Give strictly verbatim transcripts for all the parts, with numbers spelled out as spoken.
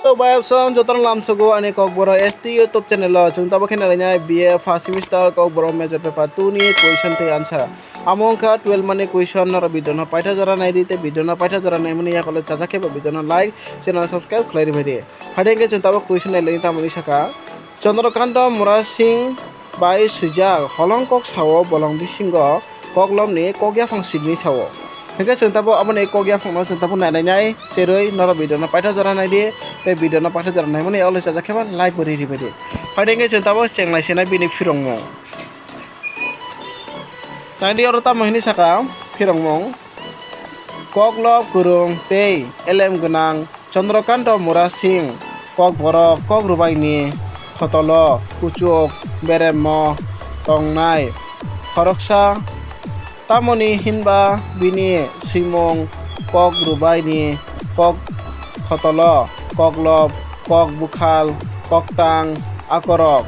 To bayapsong jotono lamsogo ani Kokborok S T YouTube channel o chwng tabuk khe nalainai B A first semester Kokborok major paper two ni question tei answer. Amo wngkha twelve mani question norok video no paitha jora naidi tei video no paitha jora naimani yakulo chajak khe bo video no like, channel subscribe khlai rwbaidi. Phaidi hwnkhe chwng tabuk question nailaini tamoni saka Chandrakanta Murasing bai swijak holong kok sao bolong bisingo koklopni kok yaphang sibini sao. Hwnkhe chwng tabuk aboni kok yaphangno chwng tabuk nainainai cherwi norok video no paitha jora naidi tei video no paitha jora naimani yakulo chajak khe bo like bo ri rwbaidi. Phaidi hwnkhe chwng tabuk chenglai sena bini phirongmung. Naidi oro tamo hinwi saka phirongmung. Koklop kwrwng tei elem gwnang Chandrakanta Murasing Kokborok kok rwbaini khotolo kuchuk beremmo tongnai khoroksa, tamoni hinba bini swimung kok rwbaini kok khotolo koklop, kok bukhal, koktang akorok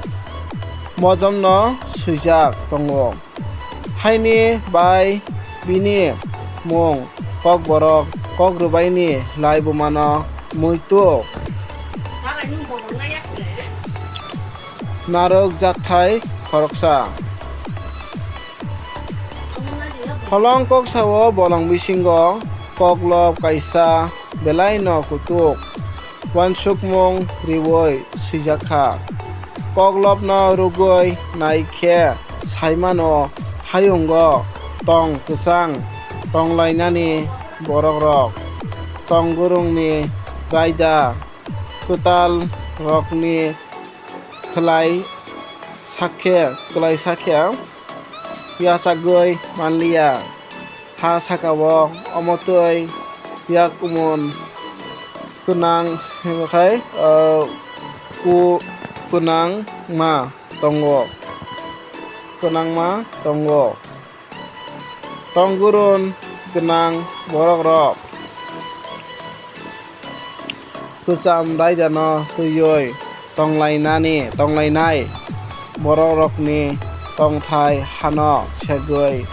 mojomno swijak tongo. Haini bai bini mung Kokborok kok rwbaini laibumano muitu narwk jakthai khoroksa. Holong kok sao bolong bisingo koklop kaisa belaino kutuk uansukmung riui swijak kha. Koklopno rwgwi nai khe sai mano, hayungo tong kwchang tonglainani borokrok, tong gurungni raida kwtalrokni khlai sakhe, kwlai sakhe yachagwi manliya. Ha sakao omo twi yak umon kwnang hwnbakhai, ah, ku-, kwnangma tongo, kwnangma tongo. Tong gurung gwnang borokrok kwcham raidano twiwi tonglainani, tonglainai borokrokni tongthai hano segwi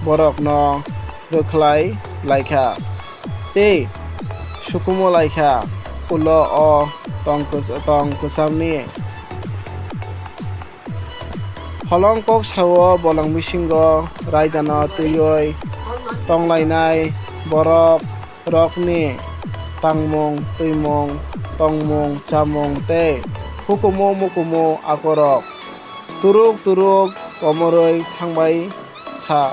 borokno rwkhlai laikha tei sukumu laikha ulo o tong kwch-, tong kwchamni. Holong kok sao bolong bisingo raidano twiwi tonglainai borok rokni tangmung, twimung, tongmung, chamung tei hukumu mukumu akorok turuk turuk komorwi thangbai kha.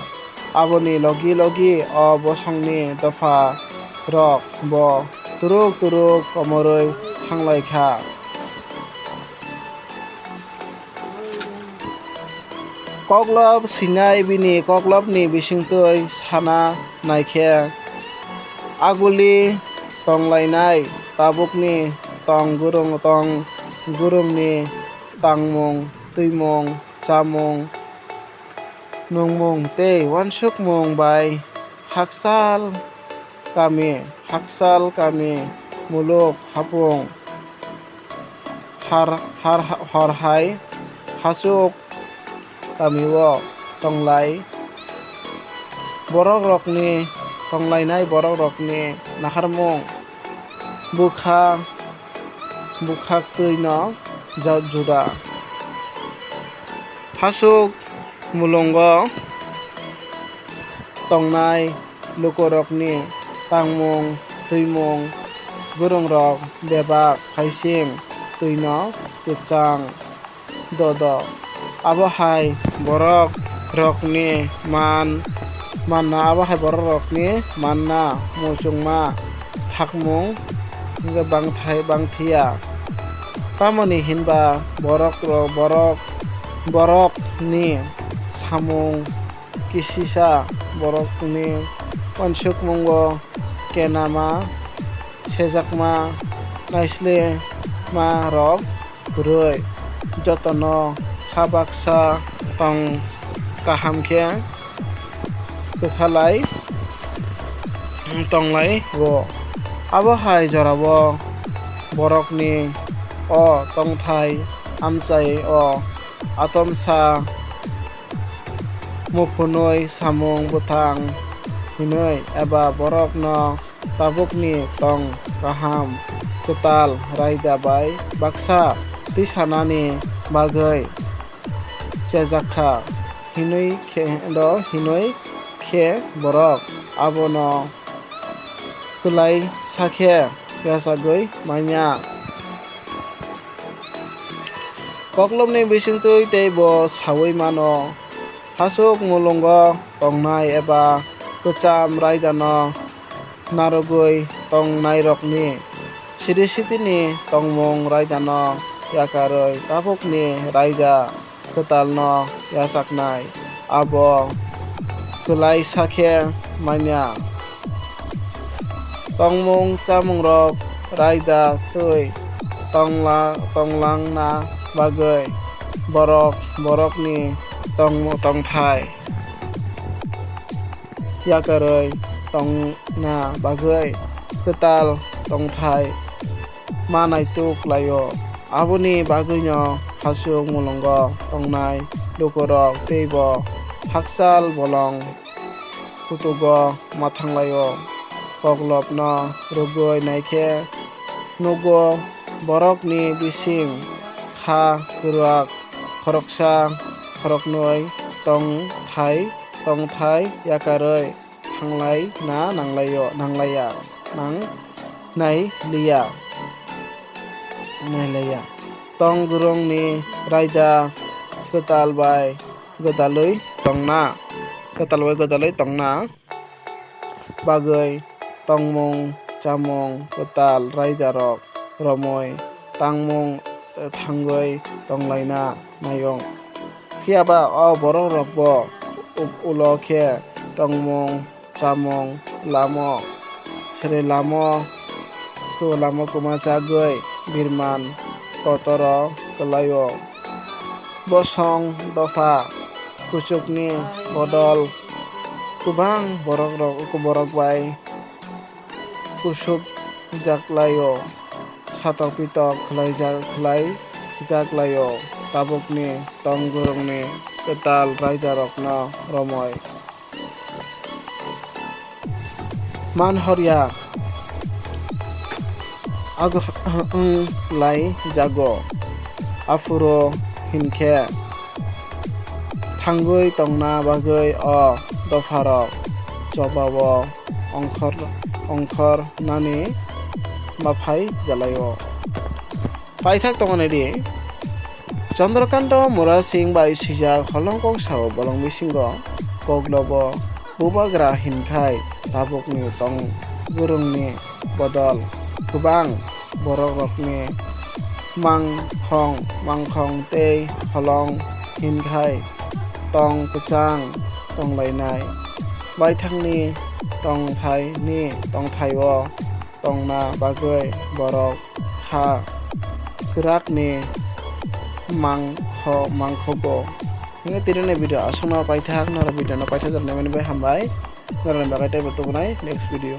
Aboni logi logi o bosongni dopha rok bo turuk turuk komorwi thanglai kha. Koklop swinai bini koklopni bisingtwi sana naikhe aguli tonglainai tabukni tong gurung, tong gurungni tangmung, twimung, chamung, nungmung tei uansukmung bai hakchal kami, hakchal kami, muluk hapung har, har, hor hai hachuk kamio tonglai. Borokrokni, tonglainai borokrokni naharmung bwkha, bwkhaktwino ja-, juda. Hachuk mulungo tongnai lukurokni tangmung, twimung, gurungrok bebak phaising twino kwchang dodo. Abo hai borok rokni man, manna, abo hai borok rokni manna, muchungma, thakmung wngkhe bangthai, bangthiya. Tamoni hinba borok rok, borok, borokni samung kisisa borokni uansukmungo kenama, sejakma, naislerma rok kwrwi jotono kha baksa tong kaham khe kwthalai tonglai o. Abo hai jorao borokni o tongthai amchai o atomsa muphunwi samung bwthang hwnwi eba borokno tabukni tong kaham kwtal raida bai baksa tisanani bagwi chejakha hinwi khe, do hinwi khe borok abono kwlai sakhe yachagwi manya. Koklopni bisingtwi tei bo saui mano, hachuk mulungo tongnai eba kwcham raidano narwgwi tongnairokni siri-sitini tongmung raidano yakarwi tabukni raida kwtalno yachaknai, abo kwlaisa khe manya. Tongmung chamungrok raida twi tongla-, tonglangna bagwi borok borokni tongmung tongthai yakarwi tongna bagwi kwtal tongthai ma naituk laio. Aboni bagwino hachuk mulungo tongnai lukurok teibo hakchal bolong kutugo ma thanglaio. Koklopno rwgwi naikhe nugo borokni bising kha kwrak khoroksa khoroknwi tongthai tongthai yakarwi thanglai na nanglaio, nanglaiya, nang nai liya, nailaiya. Tong gurungni raida kwtal bai gwdalwi tongna, kwtal bai gwdalwi tongna bagwi tongmung chamung kwtal raidarok romwi tangmung, eh, thangwi tonglaina naio. Phiya ba o borok rok bo u-, ulo khe tongmung chamung lamo, sri lamo, ku-, lamo kwma chagwi birman kotoro kwlaio. Bosong dopha kuchukni bodol kwbang borok rok, borok bai kusuk jak laio, satok pitok khlaijak, khlai jak laio, tabukni tong gurungni kwtal raidarokno romwi. Man horya ago wng lai jago, aphuru hinkhe thangwi tongna bagwi o dopharok chobao ongkhor, ongkhor nani ma phai jalaio. Paithak tongani di. Chandrakanta Murasing bai swijak holong kok sao bolong bisingo koklobo bubagra hinkhai tabukni tong gurungni bodol kwbang borok rokni mangkhong mangkhong tei holong hinkhai tong kwchang tonglainai baithangni tongthaini tongthaio tongna bagwi borok kha kwrakni mangkho-, mangkhogo. Hingke tini ni video aswkno paithak, norok video no paithak jora naimani bai hambai, norok ni bagwi teibo tubunai next video.